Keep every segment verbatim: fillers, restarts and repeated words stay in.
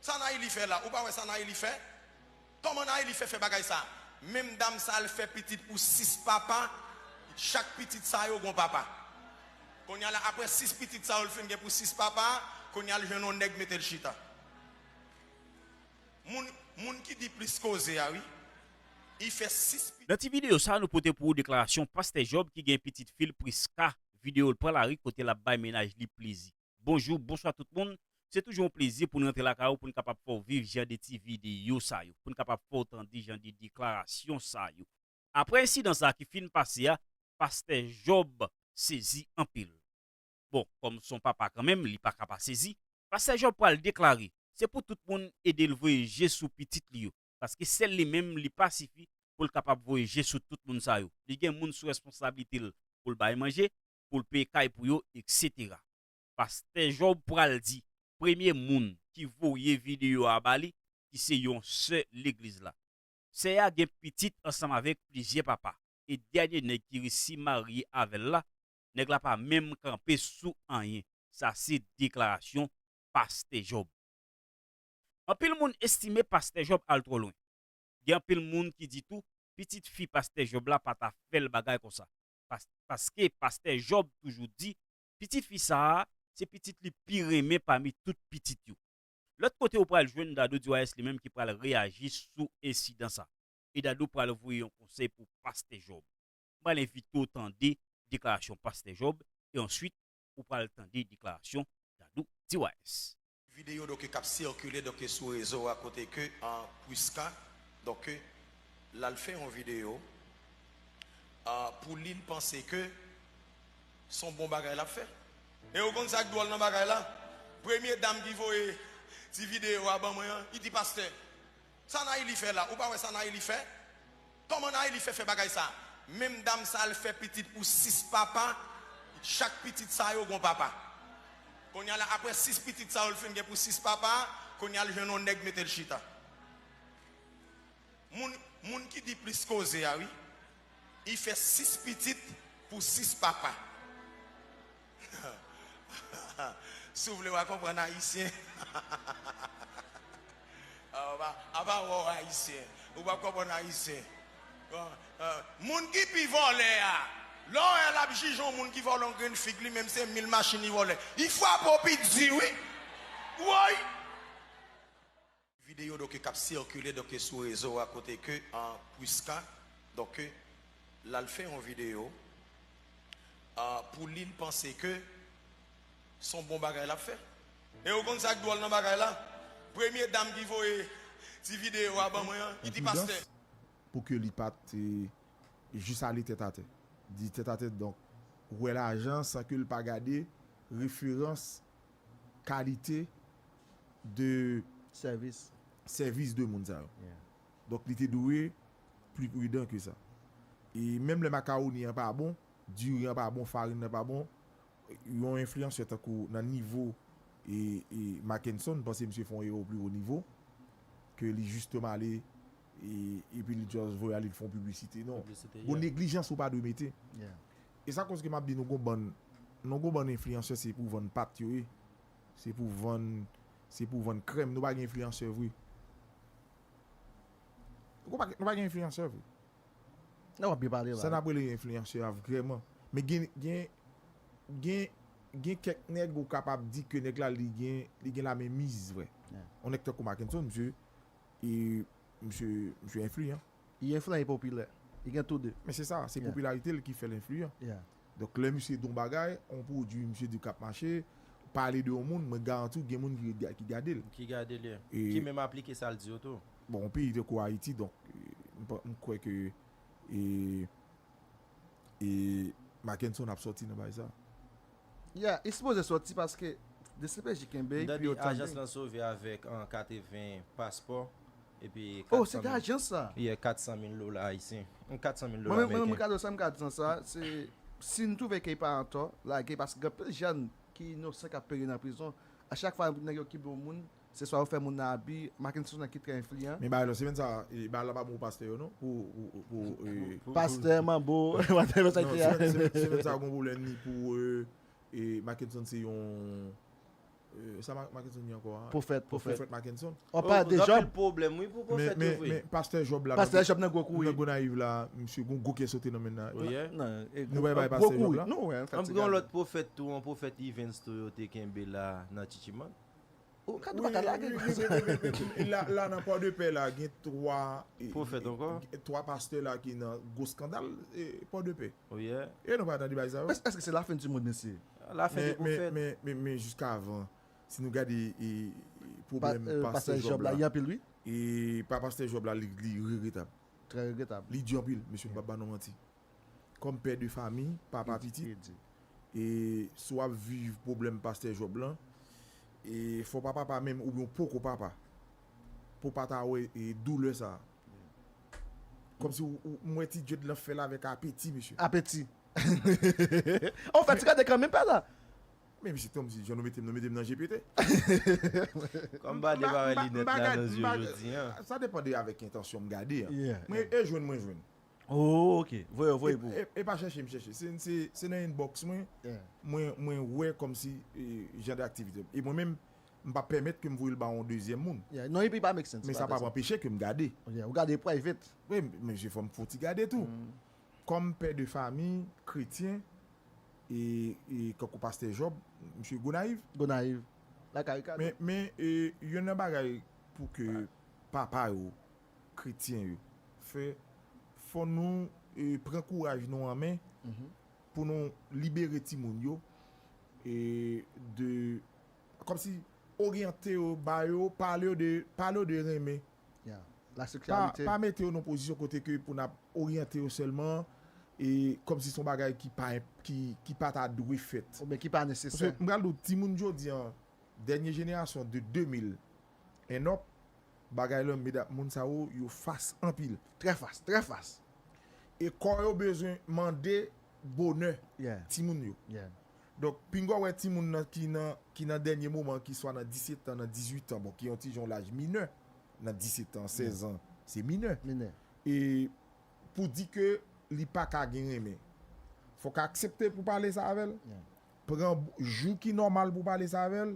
Sa Nayeli fè la, ou pa wè sa Nayeli fè? Kòman Nayeli fè fè bagay sa? Menm dam sa al fè pitit pou sis papa, chak pitit sa yo gon papa. Kounye a la, apre sis pitit sa yo l fin gen pou sis papa, kounye a l jwenn yon nèg mete l chita. Moun, moun ki di plis koze a, wi. Li fè sis pitit. Nan ti videyo sa, nou pote pou ou deklarasyon pastè Jòb ki gen pitit fi l Priska, videyo l pran lari kote l ap bay mennaj li plezi. Bonjou, bonswa tout moun. Se toujou yon plezi pou n rantre lakay ou, pou n kapab fè w viv jan de ti videyo sa yo, pou n kapab fè w tande jan de deklarasyon sa yo. Apre ensidan sa ki fin pase a, pastè Jòb sezi anpil. Bon, kòm se yon papa kanmenm, li pa ka pa sezi. Pastè Jòb pral deklare, se pou tout moun ede l voye je sou pitit li yo, paske sèl li menm, li pa sifi pou l kapab voye je sou tout moun sa yo. Li gen moun sou responsablite l pou l bay manje, pou l peye kay pou yo, etsetera. Pastè Jòb pral di premye moun ki voye videyo a ba li, ki se yon sè legliz la. Sè a gen pitit ansanm avèk plizyè papa, e dènye nèg ki resi marye avè l la, nèg la pa menm kanpe sou anyen. Sa se deklarasyon pastè Jòb. Anpil moun estime pastè Jòb al twò lwen. Gen anpil moun ki di tou, pitit fi pastè Jòb la pa ta fè l bagay konsa. Pas-, paske pastè Jòb toujou di, pitit fi sa a, se pitit li pi renmen pami tout pitit yo. Lòt kote ou pral jwenn Dadou Diwayès li menm ki pral reyaji sou ensidan sa. E Dadou pral voye yon konsèy pou pastè Jòb. M pral envite w tande deklarasyon pastè Jòb e answit ou pral tande deklarasyon Dadou Diwayès. Videyo donk k ap sikile donk sou rezo a kote ke an Priska donk l al fè yon videyo a, pou li l panse ke se yon bon bagay l ap fè. E ou konn sa k dwòl nan bagay la? Premye dam ki voye ti videyo a ban mwen an, li di pastè, sa Nayeli fè la, ou pa wè sa Nayeli fè? Kòman Nayeli fè fè bagay sa? Menm dam sa al fè pitit pou sis papa, chak pitit sa yo gon papa. Kounye a la, apre sis pitit sa yo l fin gen pou sis papa, kounye a l jwenn yon nèg mete l chita. Moun, moun ki di plis koze a, wi. Li fè sis pitit pou sis papa. Si w vle w a konprann ayisyen. A, w pa, a pa wè w ayisyen. Ou p ap konprann ayisyen. Bon, euh, moun ki pi vòlè a, lè w wè l ap jije yon moun ki vòlè yon grenn fig, li menm se mil machin li vòlè. Li frape w pi di, wi. Woy! Videyo donk k ap sikile donk sou rezo a kote ke an Priska donk l al fè yon videyo a, pou li l panse ke se yon bon bagay l ap fè. E ou konn sa k dwòl nan bagay la? Premye dam ki voye ti videyo a ban mwen an, li di pastè, pou ke li pa t, eh, jis ale tèt atè. Di tèt atè, donk, wè lajan san ke l pa gade referans, kalite de sèvis, sèvis de moun sa yo. Yeah. Donk, li te dwe pli pridan ke sa. E menm lè makawoni an pa bon, diri an pa bon, farin nan pa bon, yon enfliyansè tankou nan nivo e, e Mackenson, m panse misye fè yon erè o pli wo nivo, ke li jisteman ale, e, epi li just voye ale, li fè yon piblisite. Non. Piblisite, yeah. Gon neglijans ou pa dwe mete. Yeah. E sa koz ke m ap di nou gon bann, nou gon bann enfliyansè se pou vann pat yo ye. Se pou vann, se pou vann krèm. Nou pa gen enfliyansè vre. Nou pa, nou pa gen enfliyansè vre. Nan w ap byen pale la. Sa n ap rele enfliyansè a vrèman. Men gen, gen, gen, gen kèk nèg ou kapab di ke nèg la li gen, li gen lamenmiz vre. Yeah. Yon nèg tankou Mackenson, misye, e, misye, misye enfliyan. Li enfliyan, li popilè. Li gen tou de. Men se sa, se, yeah, popilarite l ki fè l enfliyan. Yeah. Donk, lè misye di yon bagay, yon pwodui, misye di k ap mache, pale de yon moun, mwen garanti w gen moun ki, ki gade l. Ki gade l, yeah. E ki menm aplike sa l di yo tou. Bon, yon peyi tankou Ayiti, donk, e, m pa, m kwè ke, e, e Mackenson ap sòti nan bagay sa. Yeah, li sipoze sòti paske D C P J kenbe l, epi yo tande. Ajans lan sove avèk, an, katreven paspò, epi... Oh, se te ajans sa? Yeah, kat san mil dola ayisyen. Kat san mil dola ameriken. Mwen menm, mwen, mwen, gade sa, m gade sa, se, si n twouve ke li pa antò, lage, paske gen anpil jèn ki inosan k ap peri nan prizon. A chak fwa nèg yo kenbe yon moun, se swa yo fè moun nan abi, Mackenson nan ki trè enfliyan. Men bagay la, semèn sa, e, bagay la pa bon pou pastè yo, non? Pou, pou, pou, e, pou pastè, manbo, whatever sa ki... Non, semèn, semèn, semèn sa gon pwoblèm ni pou, e, e Mackenson se yon, euh, sa Mackenson di ankò a? Pwofèt, pwofèt. Pwofèt Mackenson. On pale de Job. Pwoblèm, wi, pou Men, pwofèt men, yo vre. Men pastè Job la, Pastè Job nan gwo kouri. Nan Gonayiv la, misye gon gwo kè sote nan men nan. Oh, yeah. Nan, e Nou bay bay gwo pastè Job kouri. la. Nou, wè, Anpil yon lòt pwofèt tou, yon pwofèt Evans tou yo te kenbe la nan Chichiman. Ou ka tou pa ka lage. La, la nan Pòdepè la, gen twa e, Pwofèt ankò? Twa pastè la ki nan gwo skandal e, Pòdepè. Oh, yeah. E nou pa tande bay sa yo. Èske se lafen di mond, mesye? Lafen de Men, men, pwofèt. men, men, men jiska avan, si nou gade e, e, Pa- pwoblèm euh, pastè Pastè Job Job la, la, li anpil, wi. e pa pastè Job la, li, li regrètab. Trè regrètab. Li di anpil, mesye, m p ap ba nou manti. Kòm pè de fanmi, papa pitit, e si w ap viv pwoblèm pastè Job lan, e fò pa papa menm oubyen w poko papa pou pa ta wè e doulè sa. Kòmsi w, w, m wè ti Djed lan fè l avèk apeti, mesye. Apeti. Ou fè ti gade kanmenm, pè la. Men misye, tanm si jan nou mete m, nou mete m nan G P T. Kòm ba de M ba- bagay m ba- linèt m ba la gad- nan m zye ba- jodi an. Sa depann de avèk entansyon m gade an. Yeah. Mwen e jwenn mwen jwenn. Oh, ok. Voye, voye pou. E, e pa chèche m chèche. Se, se, se nan inbox mwen, Yeah. mwen, mwen wè kòmsi e, jan de aktivite. E mwen menm, m pa pèmèt ke m voye l ba yon dezyèm moun. Yeah. Non, epi pa make sense. Men sa pa anpeche ke m gade. Yeah, ou gade private. Wi, men je fò m fon ti gade tou. Kòm pè de fanmi, kretyen, e, e kankou pastè Job, misye Gonayiv. Gonayiv. Lakay Ricardo. Men, men e, youn nan bagay pou ke papa yo, kretyen yo, fè, fò nou e, pran kouraj nou an men pou nou libere timoun yo e de, kòmsi oryante yo, ba yo, pale yo de, pale yo de renmen. Yeah. La Pa, seksyalite. Pa mete yo nan pozisyon kote ke pou n ap oryante yo sèlman e kòmsi se yon bagay ki pa, ki, ki pa ta dwe fèt. Oubyen ki pa Paske nesesè. m pral di w, timoun jodi an, dènye jenerasyon de de mil and up, bagay lan, medam, moun sa yo, yo fas anpil. Trè fas, trè fas. E kò yo bezwen mande bonè Yeah. timoun yo. Yeah. Donk, pinga w wè timoun nan ki nan, ki nan dènye moman, ki swa nan disèt an, nan dizuit an, bon, ki yon ti jan laj minè, nan disèt an, sèz an, se minè. Minè. E pou di ke li pa ka gen renmen. Fòk aksepte pou pale sa avè l. Yeah. Pran jou ki nòmal pou pale sa avè l,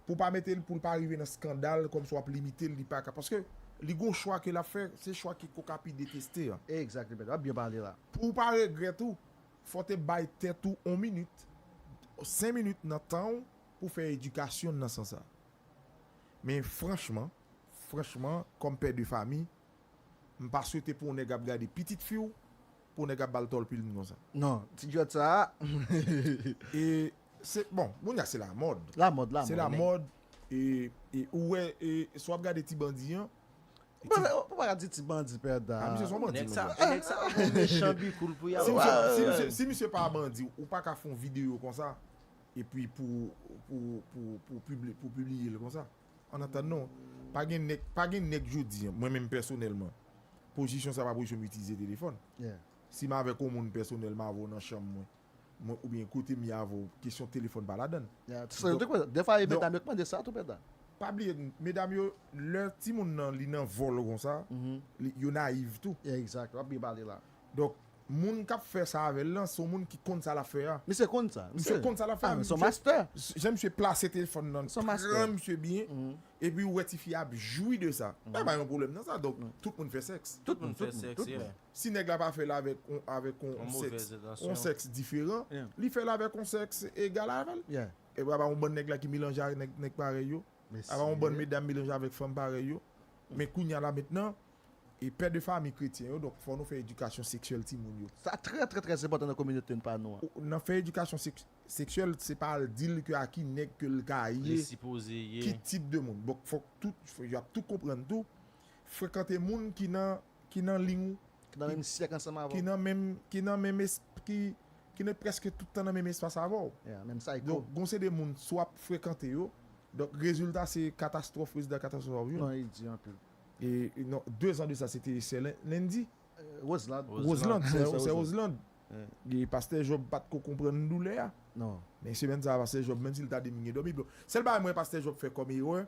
pou pa mete l, pou l pa rive nan skandal, kòmsi w ap limite l, li pa ka. Paske li gon chwa ke l ap fè, se chwa ke koka pi deteste an. Exactement. W ap byen pale la. Pou w pa regrèt ou, fò te bay tèt ou yon minit, senk minit nan tan w pou fè edikasyon nan sans sa. Men franchman, franchman, kòm pè de fanmi, m pa swete pou yon nèg ap gade pitit fi w, pou yon nèg ap ba l tòl pilin konsa. Non, ti djwèt sa a. E se, bon, moun ya se lamòd. Lamòd, lamòd. Se lamòd. E, e ou wè, e, si w ap gade ti bandi an, Ou pa, ou pa ka di ti bandi, pè da. Ah, misye se yon bandi, Nèg sa, mesye. nèg sa, yon mechan bikoul pou y a. Si misye, si misye, si misye pa bandi, ou pa ka fè yon videyo konsa, epi pou, pou, pou, pou, pibli, pou pibliye l konsa. An atandan, pa gen nèg, pa gen nèg jodi an, mwen menm pèsonèlman, pozisyon sa pa pozisyon m itilize telefòn. Yeah. Si m avèk yon moun pèsonèlman avè w nan chanm mwen, mwen, oubyen kote m ye avè w, kesyon telefòn pa ladan l. Yeah. So, de, de fwa, e medam yo k mande sa tou, pè da. Pa bliye, medam yo, lè timoun nan, li nan vòl konsa, li, yo nayiv tou. Yeah, exact. W ap byen pale la. Donk, moun k ap fè sa avè l lan, se yon moun ki konn sa l ap fè a. Misye konn sa. Misye konn sa l ap fè. Ah, se yon master. Jan misye plase telefòn nan, Se yon master. Pran misye byen, epi ou wè tifi a ap jwi de sa. Pa, pa yon pwoblèm nan sa, donk tout moun fè sèks. Tout moun fè sèks, yeah. Si nèg la pa fè l avèk on, avèk on Yon sèks, movèz entansyon. On sèks diferan, Yeah. Li fè l avèk on sèks egal avè l. Yeah. E pa, pa yon bann nèg la ki melanje avèk nèg, nèg parèy yo. Mesye. Apa yon bann medam melanje avèk fanm parèy yo. Men kounye a la mentnan, e pè de fanmi kretyen yo, donk fò nou fè edikasyon seksyèl timoun yo. Sa trè, trè, trè enpòtan nan kominote pa nou an. Ou, nan fè edikasyon sek-, seksyèl, se pa al di l ke a ki nèg ke l ka ye, Li sipoze ye. Ki tip de moun. Bon, fòk tout, fò, y ap tout konprann tou, frekante moun ki nan, ki nan liy ou, Ki nan menm syèk ansanm avè ki w. Nan menm, ki nan menm es-, ki, ki nan prèske tout tan nan menm espas avè w. Yeah, menm sa e ko. Donk, gon se de moun, si w ap frekante yo, donk, rezilta se katastwòf, rezilta katastwòf, wi. Non, e di anpil. E, e non, de zan de sa, se te sè Len-, Lendi. Euh, Roseland. Roseland, sè, Sè sè Roseland. E pastè Job pa t ko konprann doulè a. Non. Men semèn sa a, pastè Job, menm si l ta di m gen dòmi blo. Sèl bagay mwen pastè Job fè kòm erè,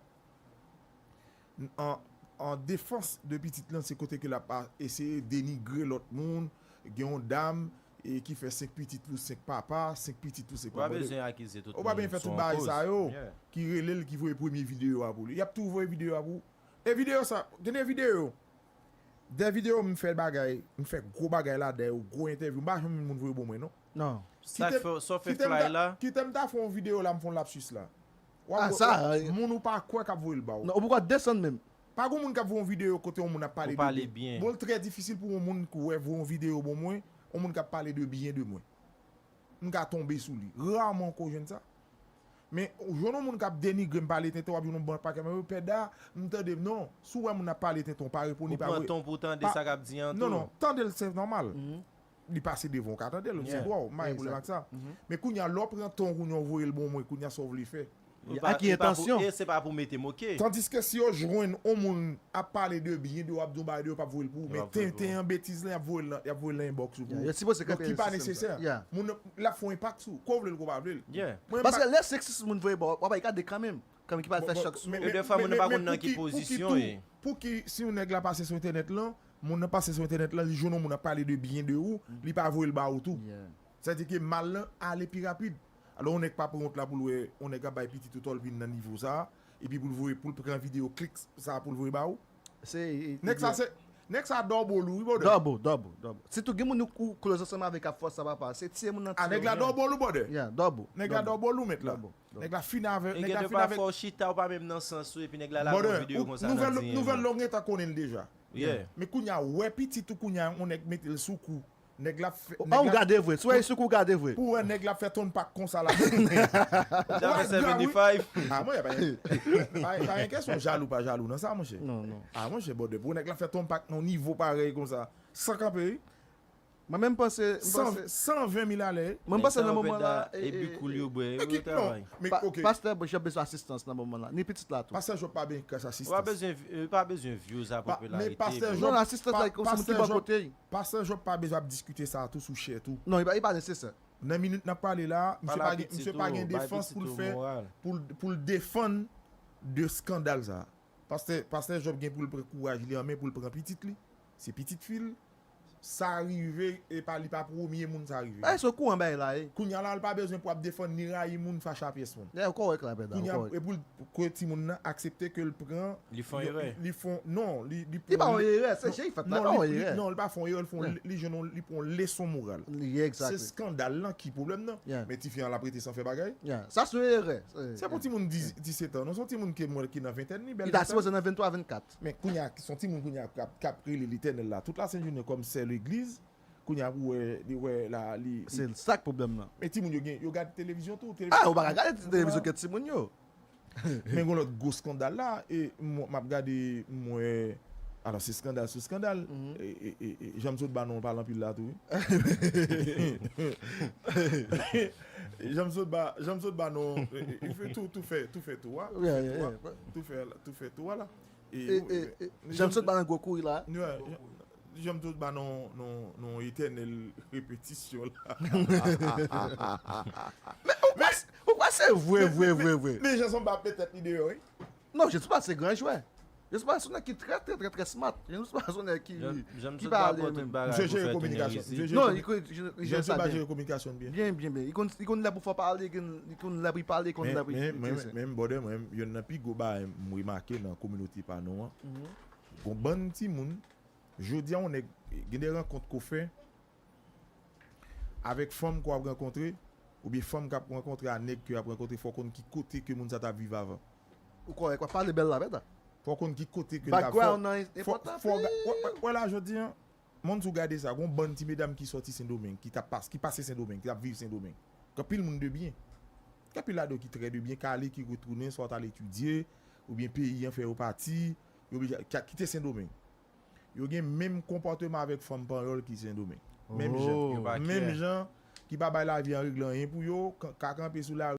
an, an defans de pitit lan, se kote ke l ap eseye denigre lòt moun, gen yon dam, e ki fè senk pitit pou senk papa, senk pitit pou senk papa. Ou pa bezwen akize tout moun sou yon koz. Ou pa bezwen fè tout bagay sa yo ki rele l, ki voye premye videyo a pou li. Y ap tou voye videyo a pou ou. E videyo sa, gen de videyo. De videyo m fè bagay, m fè gwo bagay ladan yo, gwo entèvyou. M pa janm moun voye bon mwen, non. Non. Sa k fè, sa w fè fly la? Kite m ta fè yon videyo la, m fè yon lapsis la. W ap wè, moun ou pa kwè k ap voye l ba w. Non, ou poko desann menm. Pa gon moun k ap voye yon videyo kote yon moun ap pale de byen. Bon, l trè difisil pou yon moun ki wè voye yon videyo bon mwen, yon moun k ap pale de byen de mwen. M ka tonbe sou li. Raman w ko jwenn sa. Men, ou jwenn yon moun k ap denigre m, pale tenten, w ap jwenn yon bon pakèt, men pèda, m tande m non. Si w wè moun ap pale tenten, w pa reponn li, pa voye. Ou pran ton pou w tande sa k ap di an tou. Non, non, tande l se nòmal. Li pase devan w ka tande l, se dwa w, m pa gen pwoblèm ak sa. Men kounye a, lè w pran ton kounye a w voye l bon mwen, kounye a sa w vle fè? Ak ki entansyon? E se pa pou mete m, oke. Tandiske si yo jwenn yon moun ap pale de byen de w, ap di yon bagay de yo, p ap voye l pou ou. Men tenten an, betiz lan, y ap voye l nan, y ap voye l nan inbox ou pou ou. Donk ki pa nesesè. Moun nan, l ap fè yon enpak sou ou. Ke w vle l, ke w pa vle l. Paske lè seksis moun voye ba w, w ap gade kanmenm. Kanmenm ki pa fè chòk sou ou. E defwa moun nan pa konn nan ki pozisyon ye. Pouki si yon nèg la pase sou entènèt lan, moun nan pase sou entènèt lan, li jwenn yon moun ap pale de byen de ou, li pa voye l ba ou tou. Sa vle di ke mal lan ale pi rapid. Alò, yon nèg pa pran wont la pou l wè, yon nèg ap bay pitit ou tòl vin nan nivo sa a, epi pou l voye, pou l pran videyo klik sa a pou l voye ba ou. Nèg sa se, nèg sa double ou, wi, brother. Double, double, double. Sitou gen moun ou, ou close ansanm avèk ap fòs sa papa. Se tiye moun nan tiye. A, nèg la double ou, brother. Yeah, double. Nèg la double ou, mèt la. Nèg la fin avè, nèg la fin avè. E gen de pafwa w chita, ou pa menm nan sans ou, epi nèg la lage yon videyo konsa nan di. Nouvèl, nouvèl la w gentan konnen l deja. Men kounye a, ou wè pitit ou kounye a, yon nèg mete l sou kou. Nèg la fè, oh, ou gade vre. Si w wè sou kou, w gade vre. Pou wè nèg la fè ton pak konsa la. Sa fè seventy five. Ah, mwen, pa gen, pa, pa gen kesyon jalou, pa jalou nan sa, monchè. Non, non. Ah, monchè, brother, pou nèg la fè ton pak nan nivo parèy konsa, san kanpe, wi. Mwen menm panse, m panse san ven mil alè. Mwen panse nan moman la, e, e, e, e, e, non, men, ok. Pastè Job bezwen asistans nan moman la. Ni pitit la tou. Pastè Job pa bezwen kras asistans. Ou pa bezwen, ou pa bezwen views a popilarite. Men Pastè Job, non, asistans la, se moun ki bò kote. Pastè Job pa bezwen ap diskite sa tou sou chè tou. Non, li pa, li pa nesesè. Nan minit n ap pale la, misye pa gen, misye pa gen defans pou l fè, pou l, pou l defann de eskandal sa. Pastè, Pastè Job gen pou l pran kouraj li an men pou l pran pitit li. Se pitit fi l. Sa rive, e pa, li pa premye moun sa rive. Èske w kouran bagay la, e? Kounye a la, l pa bezwen pou ap defann ni rayi moun, fache a pyès moun. Lè ou kòrèk la, pèda, ou kòrèk. E pou l, pou ke timoun nan aksepte ke l pran, li fè yon erè. Li fè, non, li, li pa yon erè, se jan li fèt la, pa yon erè. Non, li pa fè yon erè, li fè yon, li jwenn yon, li pran yon leson moral. Se eskandal lan ki pwoblèm nan. Men tifi an l ap rete san fè bagay. Sa se yon erè. Se pou timoun dis, disèt an, non, se yon timoun ke mwen ki nan ventèn li, bèl ventèn. Li ta sipoze nan venntwa, vennkat. Men kounye a, se yon timoun kounye a k ap, k ap rele Letènèl la tout lasent jounen kòm sè legliz. Kounye a pou wè, li wè la, li, li. Se sa k pwoblèm nan. Men timoun yo gen, yo gade televizyon tou. Ah, ou pa ka gade televizyon ke timoun yo. Men gen lòt gwo eskandal la, e m, m ap gade, m wè, alò se eskandal sou eskandal. E, e, e, e, jan m sot ba non pale anpil la tou, wi. Jan m sot ba, jan m sot ba non, e, e, tou, tou fè, tou fè tou a. Tou fè tou a la. E, e, e, jan m sot ba nan gwo kouri la. Jan m sot ba nan, nan, nan etènèl repetisyon la. Men ou kwè, ou kwè se vre, vre, vre, vre. Men Jean Samba ap met tèt li deyò, wi. Non, Jean Samba se gran jwè. Jean Samba se yon nèg ki trè, trè, trè, trè smart. Jean Samba se yon nèg ki, ki pa ale menm. Misye jere kominikasyon. Non, li jere sa byen. Byen, byen, byen. Li konn, li konn lè pou fò pale, li konn lè pou pale, li konn lè pou. Men, men, men, brother, mwen, youn nan pi gwo bagay m remake nan kominote pa nou an, gon bann timoun, jodi a, yon nèg, gen de rankont ke w fè avèk fanm ke w ap rankontre, oubyen fanm k ap rankontre a nèg ke w ap rankontre, fò w konn ki kote ke moun sa t ap viv avan. Ou kòrèk, w ap pale bèl la, pèda. Fò w konn ki kote ke l t ap. Background nan enpòtan anpil. Wè la, jodi a, moun, si w gade sa, gon bann ti medam ki sòti Sendomeng, ki t ap pas-, ki pase Sendomeng, ki t ap viv Sendomeng. Gen anpil moun de byen. Gen anpil ladan yo ki trè de byen, k ale, ki retounen, swa t al etidye, oubyen peyi an fè yo pati, yo oblije kite Sendomeng. Yo gen menm konpòteman avèk fanm panyòl ki Sendomeng. Menm jan. Menm jan, ki pa bay lavi an regle anyen pou yo, ka kanpe sou la